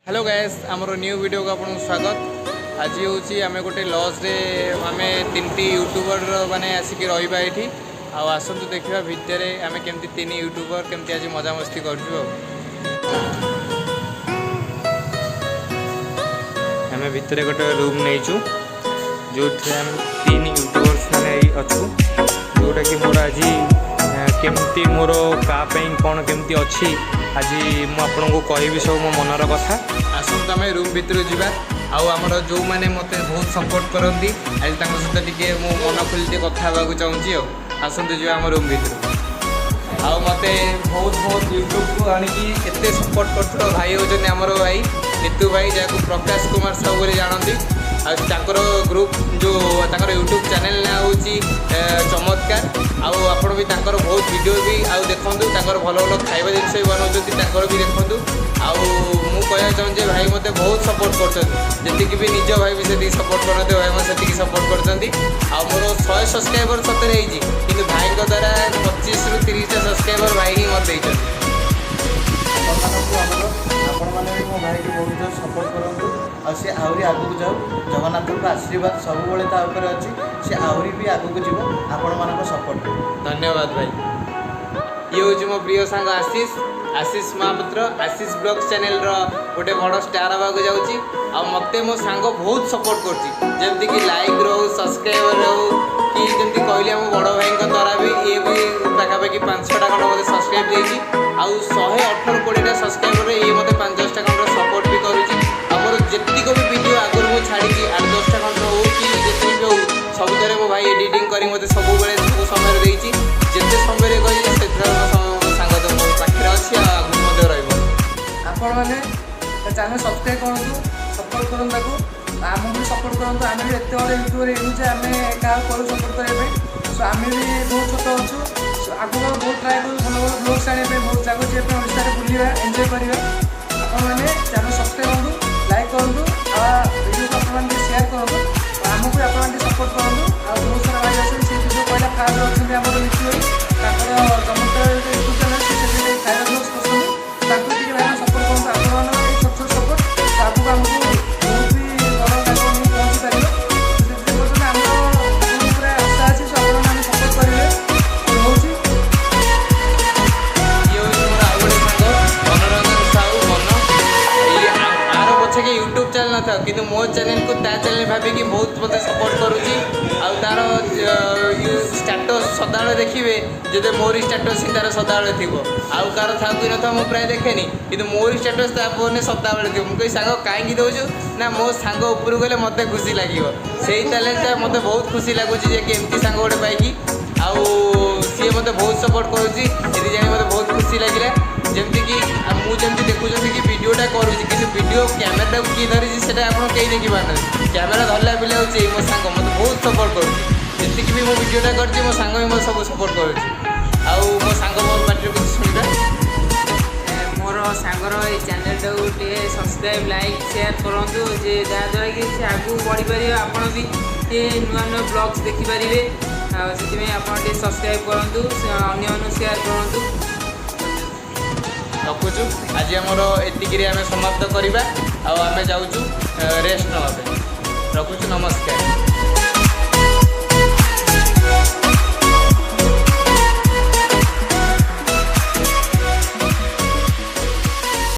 Hello ଗାଏସ୍, ଆମର new ଭିଡ଼ିଓକୁ ଆପଣଙ୍କୁ ସ୍ୱାଗତ। ଆଜି ହେଉଛି ଆମେ ଗୋଟେ ଲଜ୍ରେ ଆମେ ତିନିଟି ୟୁଟ୍ୟୁବର ମାନେ ଆସିକି ରହିବା ଏଇଠି। ଆଉ ଆସନ୍ତୁ ଦେଖିବା ଭିତରେ ଆମେ କେମିତି ତିନି ୟୁଟ୍ୟୁବର କେମିତି ଆଜି ମଜାମସ୍ତି କରୁଛୁ। ଆଉ ଆମେ ଭିତରେ ଗୋଟେ ରୁମ୍ ନେଇଛୁ, ଯେଉଁଥିରେ ଆମେ ତିନି ୟୁଟ୍ୟୁବର୍ସ ମାନେ ଏଇ ଅଛୁ। ଯେଉଁଟାକି ମୋର ଆଜି କେମିତି ମୋର କାହା ପାଇଁ କ'ଣ କେମିତି ଅଛି, ଆଜି ମୁଁ ଆପଣଙ୍କୁ କହିବି ସବୁ ମୋ ମନର କଥା। ଆସନ୍ତୁ, ଆମେ ରୁମ୍ ଭିତରକୁ ଯିବା। ଆଉ ଆମର ଯେଉଁମାନେ ମୋତେ ବହୁତ ସପୋର୍ଟ କରନ୍ତି, ଆଜି ତାଙ୍କ ସହିତ ଟିକେ ମୁଁ ମନ ଖୋଲି ଟିକେ କଥା ହେବାକୁ ଚାହୁଁଛି। ଆଉ ଆସନ୍ତୁ ଯିବା ଆମ ରୁମ୍ ଭିତରକୁ। ଆଉ ମୋତେ ବହୁତ ବହୁତ ୟୁଟ୍ୟୁବକୁ ଆଣିକି ଏତେ ସପୋର୍ଟ କରୁଥିବା ଭାଇ ହେଉଛନ୍ତି ଆମର ଭାଇ ନିତୁ ଭାଇ, ଯାହାକୁ ପ୍ରକାଶ କୁମାର ସାହୁ ବୋଲି ଜାଣନ୍ତି। ଆଉ ତାଙ୍କର ଗ୍ରୁପ୍ ଯେଉଁ ତାଙ୍କର ୟୁଟ୍ୟୁବ୍ ଚ୍ୟାନେଲ୍ ନାଁ ହେଉଛି ଚମତ୍କାର। ଆଉ ଆପଣ ବି ତାଙ୍କର ବହୁତ ଭିଡ଼ିଓ ବି ଆଉ ଦେଖନ୍ତୁ। ତାଙ୍କର ଭଲ ଭଲ ଖାଇବା ଜିନିଷ ବି ବନାଉଛନ୍ତି, ତାଙ୍କର ବି ଦେଖନ୍ତୁ। ଆଉ ମୁଁ କହିବାକୁ ଚାହୁଁଛି ଯେ ଭାଇ ମୋତେ ବହୁତ ସପୋର୍ଟ କରୁଛନ୍ତି। ଯେତିକି ବି ନିଜ ଭାଇ ବି ସେତିକି ସପୋର୍ଟ କରନ୍ତି, ଭାଇ ମୋତେ ସେତିକି ସପୋର୍ଟ କରୁଛନ୍ତି। ଆଉ ମୋର 100 ସବସ୍କ୍ରାଇବର ସତରେ ହେଇଛି, କିନ୍ତୁ ଭାଇଙ୍କ ଦ୍ୱାରା 25ରୁ 30ଟା ସବସ୍କ୍ରାଇବର ଭାଇ ହିଁ ମୋତେ ଦେଇଛନ୍ତି। ଆପଣମାନଙ୍କୁ ଆମର ଆପଣମାନେ ବି ମୋ ଭାଇକି ବହୁତ ଜୋର ସପୋର୍ଟ କରନ୍ତୁ ଆଉ ସେ ଆହୁରି ଆଗକୁ ଯାଉ। ଜଗନ୍ନାଥଙ୍କ ଆଶୀର୍ବାଦ ସବୁବେଳେ ତା ଉପରେ ଅଛି। ସେ ଆହୁରି ବି ଆଗକୁ ଯିବ ଆପଣମାନଙ୍କ ସପୋର୍ଟରେ। ଧନ୍ୟବାଦ ଭାଇ। ଇଏ ହେଉଛି ମୋ ପ୍ରିୟ ସାଙ୍ଗ ଆଶିଷ, ଆଶିଷ ମହାପାତ୍ର। ଆଶିଷ ବ୍ଲଗ୍ ଚ୍ୟାନେଲର ଗୋଟେ ବଡ଼ ଷ୍ଟାର୍ ହେବାକୁ ଯାଉଛି। ଆଉ ମୋତେ ମୋ ସାଙ୍ଗ ବହୁତ ସପୋର୍ଟ କରୁଛି, ଯେମିତିକି ଲାଇକ୍ ରହୁ, ସବସ୍କ୍ରାଇବର ରହୁ କି ଯେମିତି କହିଲି ଆମ ବଡ଼ ଭାଇଙ୍କ ଦ୍ୱାରା ବି ଇଏ ବି ପାଖାପାଖି ପାଞ୍ଚ ଛଅଟା ଖଣ୍ଡ ମୋତେ ସବସ୍କ୍ରାଇବ୍ ଦେଇଛି। ଆଉ 118 20ଟା ସବସ୍କ୍ରାଇବରରେ ଇଏ ମୋତେ ପାଞ୍ଚ ଦଶଟା ଖଣ୍ଡ ସପୋର୍ଟ ବି କରୁଛି। ଆଉ ମୋର ଯେତିକ ବି ଭିଡ଼ିଓ ଆଗରୁ ମୁଁ ଛାଡ଼ିଛି, ଆଠ ଦଶଟା ଖଣ୍ଡ ହଉ କି ଯେତିକି ବି ହଉ, ସବୁଥିରେ ମୋ ଭାଇ ଏଡ଼ିଟିଂ କରି ମୋତେ ସବୁବେଳେ ସବୁ ସମୟରେ ଦେଇଛି। ଯେତେ ସମୟରେ କହିଛି, ସେଥିରେ ମୋ ସାଙ୍ଗ ତ ମୋ ପାଖରେ ଅଛି ଆଉ ଆଗକୁ ମଧ୍ୟ ରହିବ। ଆପଣମାନେ ତା ଚ୍ୟାନେଲ୍ ସବସ୍କ୍ରାଇବ୍ କରନ୍ତୁ, ସପୋର୍ଟ କରନ୍ତୁ ତାକୁ, ଆଉ ଆମକୁ ବି ସପୋର୍ଟ କରନ୍ତୁ। ଆମେ ବି ଏତେ ବଡ଼ ୟୁଟ୍ୟୁବର ହେଇନୁ ଯେ ଆମେ କାହାକୁ କହିବୁ ସପୋର୍ଟ କରିବା ପାଇଁ। ସୋ ଆମେ ବି ବହୁତ ଛୋଟ ଅଛୁ। ସୋ ଆଗକୁ ଆଉ ବହୁତ ଟ୍ରାଏ କରିବୁ ଭଲ ଭଲ ବ୍ଲଗ୍ସ ଆଣିବା ପାଇଁ, ବହୁତ ଜାଗା ଯିବା ପାଇଁ, ଓଡ଼ିଶାରେ ବୁଲିବା, ଏନ୍ଜୟ କରିବା। ଆପଣମାନେ ଚ୍ୟାନେଲ୍ ସବସ୍କ୍ରାଇବ୍ କରନ୍ତୁ, ଲାଇକ୍ କରନ୍ତୁ ଆଉ ଭିଡ଼ିଓକୁ ଆପଣମାନେ ଟିକେ ସେୟାର କରନ୍ତୁ ଆଉ ଆମକୁ ବି ଆପଣମାନେ ଟିକେ ସପୋର୍ଟ କରନ୍ତୁ। ଆଉ ବହୁତ ସାରା ଭାଇ ଅଛନ୍ତି, ସେ ଯେଉଁ କହିଲା ଫାର୍ମରେ ଅଛନ୍ତି ଆମର ନିତୁ ଭାଇ, ତାଙ୍କର ଚମତ୍କାର ୟୁଟ୍ୟୁବ୍ ଚ୍ୟାନେଲ୍, ସେ ସେଠି ଖାଇବା ବ୍ଲଗ୍ସ କରୁଛନ୍ତି। ତାଙ୍କୁ ଟିକେ ଭାଇମାନେ ସପୋର୍ଟ କରନ୍ତୁ। ଆପଣମାନଙ୍କ ଏଇ ଛୋଟ ଛୋଟ ସପୋର୍ଟ ଆଗକୁ ଆମକୁ ବହୁତ ବି ବଡ଼ ଜାଗାକୁ ନେଇ ପହଞ୍ଚି ପାରିବ। ସେଥିପାଇଁ ପର୍ଯ୍ୟନ୍ତ ଆମର ଆପଣଙ୍କ ଉପରେ ଆଶା ଅଛି। ସୋ ଆପଣମାନେ ଆମେ ସପୋର୍ଟ କରିବେ ରହୁଛି। ଇଏ ହେଉଛି ମୋର ଆଉ ଗୋଟେ ସାଙ୍ଗ ମନୋରଞ୍ଜନ ସାହୁ ମନ। ଇଏ ଆର ପଛକେ ୟୁଟ୍ୟୁବ୍ ଚ୍ୟାନେଲ୍ ନଥାଉ, କିନ୍ତୁ ମୋ ଚ୍ୟାନେଲ୍କୁ ତା ଚ୍ୟାନେଲ୍ ଭାବିକି ବହୁତ ମୋତେ ସପୋର୍ଟ କରୁଛି। ଆଉ ତାର ଷ୍ଟାଟସ୍ ସଦାବେଳେ ଦେଖିବେ ଯଦି ମୋରି ଷ୍ଟାଟସ୍ ହିଁ ତାର ସଦାବେଳେ ଥିବ। ଆଉ କାହାର ଥାଉ କି ନଥାଉ, ମୁଁ ପ୍ରାୟ ଦେଖେନି, କିନ୍ତୁ ମୋରି ଷ୍ଟାଟସ୍ ତା ଫୋନ୍ରେ ସଦାବେଳେ ଥିବ। ମୁଁ କହିବି, "ସାଙ୍ଗ, କାହିଁକି ଦେଉଛୁ?" ନା, "ମୋ ସାଙ୍ଗ ଉପରକୁ ଗଲେ ମୋତେ ଖୁସି ଲାଗିବ।" ସେଇ ଚ୍ୟାଲେଞ୍ଜଟା ମୋତେ ବହୁତ ଖୁସି ଲାଗୁଛି ଯେ କି ଏମିତି ସାଙ୍ଗ ଗୋଟେ ପାଇକି। ଆଉ ସିଏ ମୋତେ ବହୁତ ସପୋର୍ଟ କରୁଛି, ଏଠି ଜାଣି ମୋତେ ବହୁତ ଖୁସି ଲାଗିଲା। ଯେମିତିକି ଆଉ ମୁଁ ଯେମିତି ଦେଖୁଛନ୍ତି କି ଭିଡ଼ିଓଟା କରୁଛି, କିନ୍ତୁ ଭିଡ଼ିଓ କ୍ୟାମେରାଟାକୁ କିଏ ଧରିଛି, ସେଇଟା ଆପଣ କେହି ଦେଖିପାରୁନାହାନ୍ତି। କ୍ୟାମେରା ଧରିଲା ପିଲା ହେଉଛି ଏଇ ମୋ ସାଙ୍ଗ। ମୋତେ ବହୁତ ସପୋର୍ଟ କରୁଛି। ଯେତିକି ବି ମୁଁ ଭିଡ଼ିଓଟା କରିଛି, ମୋ ସାଙ୍ଗ ବି ମୋତେ ସବୁ ସପୋର୍ଟ କରୁଛି। ଆଉ ମୋ ସାଙ୍ଗ ମୋ ପାଟିରୁ କିଛି ଶୁଣିବା। ମୋର ସାଙ୍ଗର ଏଇ ଚ୍ୟାନେଲଟାକୁ ଟିକେ ସବସ୍କ୍ରାଇବ୍, ଲାଇକ୍, ସେୟାର କରନ୍ତୁ ଯେ ଯାହାଦ୍ୱାରା କି ସେ ଆଗକୁ ବଢ଼ିପାରିବ। ଆପଣ ବି ଟିକେ ନୂଆ ନୂଆ ବ୍ଲଗ୍ସ ଦେଖିପାରିବେ। ଆଉ ସେଥିପାଇଁ ଆପଣ ଟିକେ ସବସ୍କ୍ରାଇବ୍ କରନ୍ତୁ, ଅନ୍ୟମାନଙ୍କୁ ସେୟାର କରନ୍ତୁ। ରଖୁଛୁ। ଆଜି ଆମର ଏତିକିରେ ଆମେ ସମାପ୍ତ କରିବା ଆଉ ଆମେ ଯାଉଛୁ ରେଷ୍ଟ ନେବା ପାଇଁ। ରଖୁଛୁ, ନମସ୍କାର।